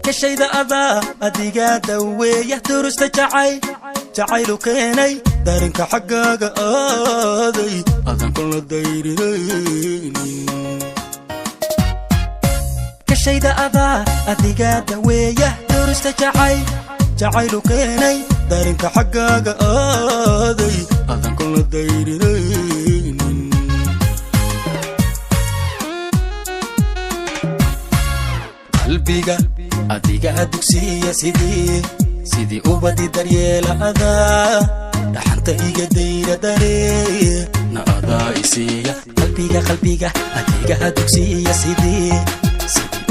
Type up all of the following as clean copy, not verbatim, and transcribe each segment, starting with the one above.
Kashayda adaa adigaa daweeya, durusta jacayl jacaylu keenay, darinka xaggaaga aaday adan kula dayrinaynin. Kashayda adaa adigaa daweeya, durusta jacayl jacaylu keenay, darinka xaggaaga aaday adan kula dayrinaynin. Qalbiga adigaa dugsiya, sidii ubadi daryeela, adaa dhaxanta iga dayra, daree na adaa isiiya. Qalbiga adigaa dugsiya, sidii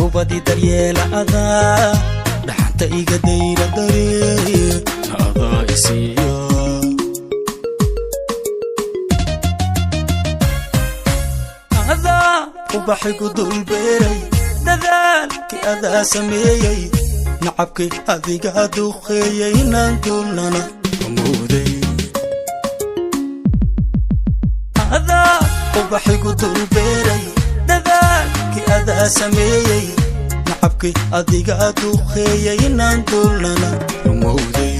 ubadi daryeela, adaa dhaxanta iga dayra, daree na adaa isiiya. Adaa ubaxigu dulbeeray, dadaalkii adaa sameeyey, nacabkii adigaa duqeeyey, inaan duulnana rumowday. Adaa ubaxigu dulbeeray, dadaalkii adaa sameeyey, nacabkii adigaa duqeeyey, inaan duulnana rumowday.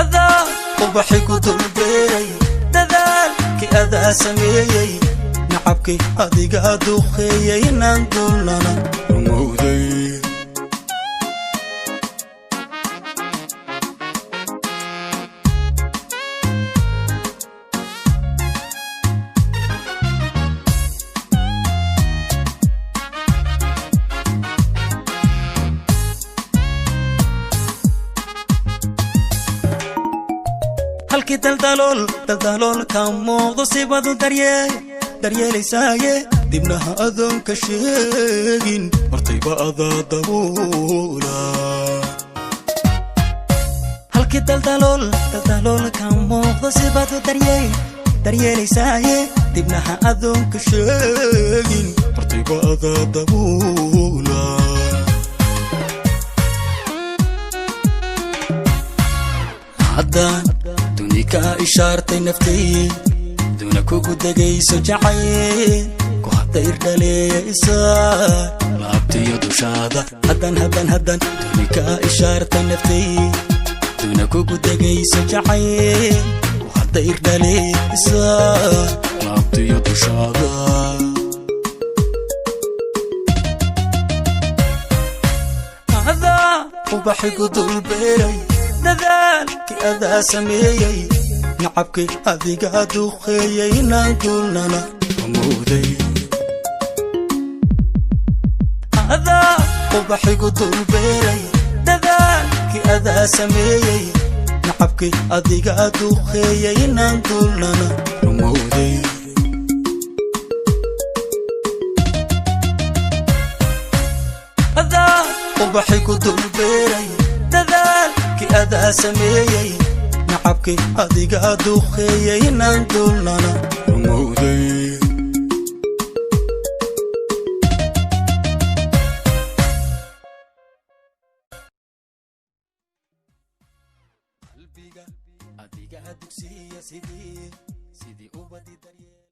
Adaa ubaxigu dulbeeray, dadaalkii adaa sameeyey, nacabkii adigaa duqeeyey, inaan duulnana rumowday. Halkii daldalool daldalool ka muuqdo sibadu daryeelaysaaye, dibnaha adoonka sheegin hortayba adaa dabuula. Halkii daldalool daldalool ka muuqdo sibadu daryeelaysaaye, dibnaha adoonka sheegin hortayba adaa dabuula. Haddaan duni kaa ishaartay naftay, duna kugu degayso jacayl ku hadayr dhaleeya isaa laabtiyo dushaada. Haddaan duni kaa ishaartay naftay, duna kugu degayso jacayl ku hadayr dhaleeya isaa laabtiyo dushaada. Adaa ubaxigu dulbeeray, dadaalkii adaa sameeyey, nacabkii adigaa duqeeyey, inaan duulnana rumowday. Adaa ubaxigu dulbeeray, dadaalkii adaa sameeyey, nacabkii adigaa duqeeyey, inaan duulnana rumowday. Adaa ubaxigu dulbeeray, dadaalkii adaa sameeyey, nacabkii adigaa duqeeyey, inaan duulnana rumowday. Qalbiga adigaa dugsiya, sidii ubadi.